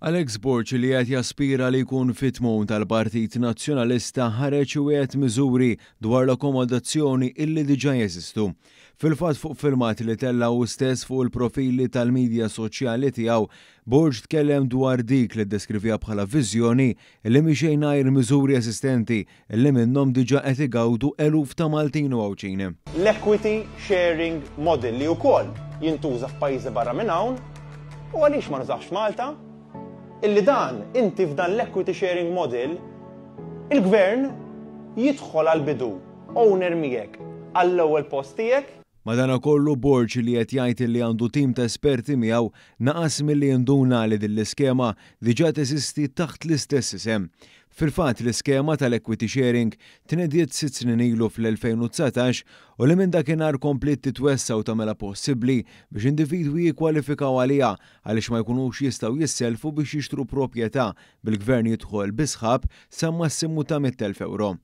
Alex Borg li qed jaspira li jkun fit-tmun tal-Partit Nazzjonalista ħareġ iwiegħed miżuri dwar l-akkomodazzjoni illi diġà jeżistu. Fil-fatt fuq filmat li tella' hu stess fuq il-profili tal-midja soċjali tiegħu, Borg tkellem dwar dik li ddeskriviha bħala viżjoni li mhi xejn għajr miżuri eżistenti li minnhom diġà qed igawdu eluf ta' Maltin u Għawdxin. L-equity sharing model li wkoll jintuża f'pajjiżi barra minn hawn u għaliex ma nużahx f'Malta? Illi dan, inti f'dan l-equity sharing model, il-gvern jidħol għall-bidu owner miegħek għall-ewwel post tiegħek. Madanakollu Borg li qed jgħid li għandu tim ta' esperti miegħu naqas milli jinduna li din l-iskema diġà teżisti taħt l-istess isem. Fil-fatt l-iskema tal-equity sharing tnediet sitt snin ilu fl-2019 u li minn dakinhar kompliet titwessa' u tagħmilha possibbli biex individwi jikkwalifikaw għaliha għaliex ma jkunux jistgħu jissellfu biex jixtru proprjetà bil-Gvern jidħol bi sħab sa massimu ta' 100,000 ewro.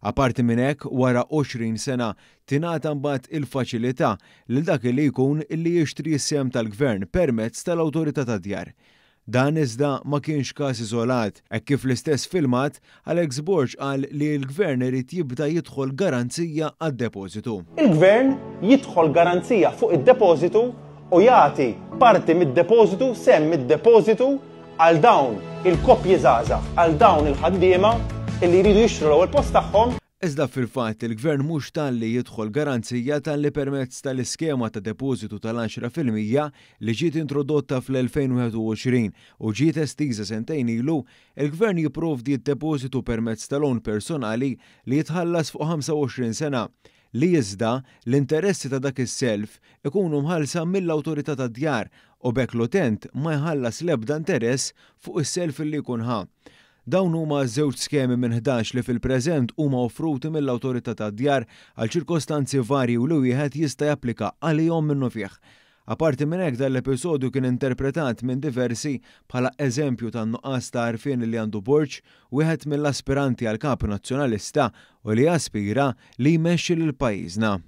Apparti minn hekk, wara 20 sena tingħata mbagħad il-faċilità lil dak li jkun li jixtri s-sehem tal-Gvern permezz tal-Awtorità tad-Djar. Dan iżda ma kienx każ iżolat, hekk kif fl-istess filmat, Alex Borg qal li l-Gvern irid jibda jidħol garanzija għad-depożitu. Il-Gvern jidħol garanzija fuq id-depożitu u jagħti parti mid-depożitu, sehem mid-depożitu għal dawn il-koppji żgħażagħ, għal dawn il-ħaddiema illi jridu jixtru l-ewwel post tagħhom. Iżda fil-fatt il-Gvern mhux talli jidħol garanzija talli permezz tal-iskema ta' depożitu tal-10% li ġiet introdotta fl-2021 u ġiet estiża sentejn ilu, il-Gvern jipprovdi d-depożitu permezz ta' loan personali li jitħallas fuq 25 sena, li iżda l-interessi ta' dak is-self ikunu mħallsa mill-Awtorità tad-Djar u b'hekk l-utent ma jħallas l-ebda interess fuq is-self li jkun ħa. Dawn huma żewġ skemi minn 11 li fil-preżent huma offruti mill-Awtorità tad-Djar għal ċirkostanzi varji u li wieħed jista' japplika għalihom minnufih. Apparti minn hekk dan l-episodju kien interpretat minn diversi bħala eżempju tan-nuqqas ta' għarfien li għandu Borg, wieħed mill-aspiranti għal Kap Nazzjonalista u li jaspira li jmexxi lil pajjiżna.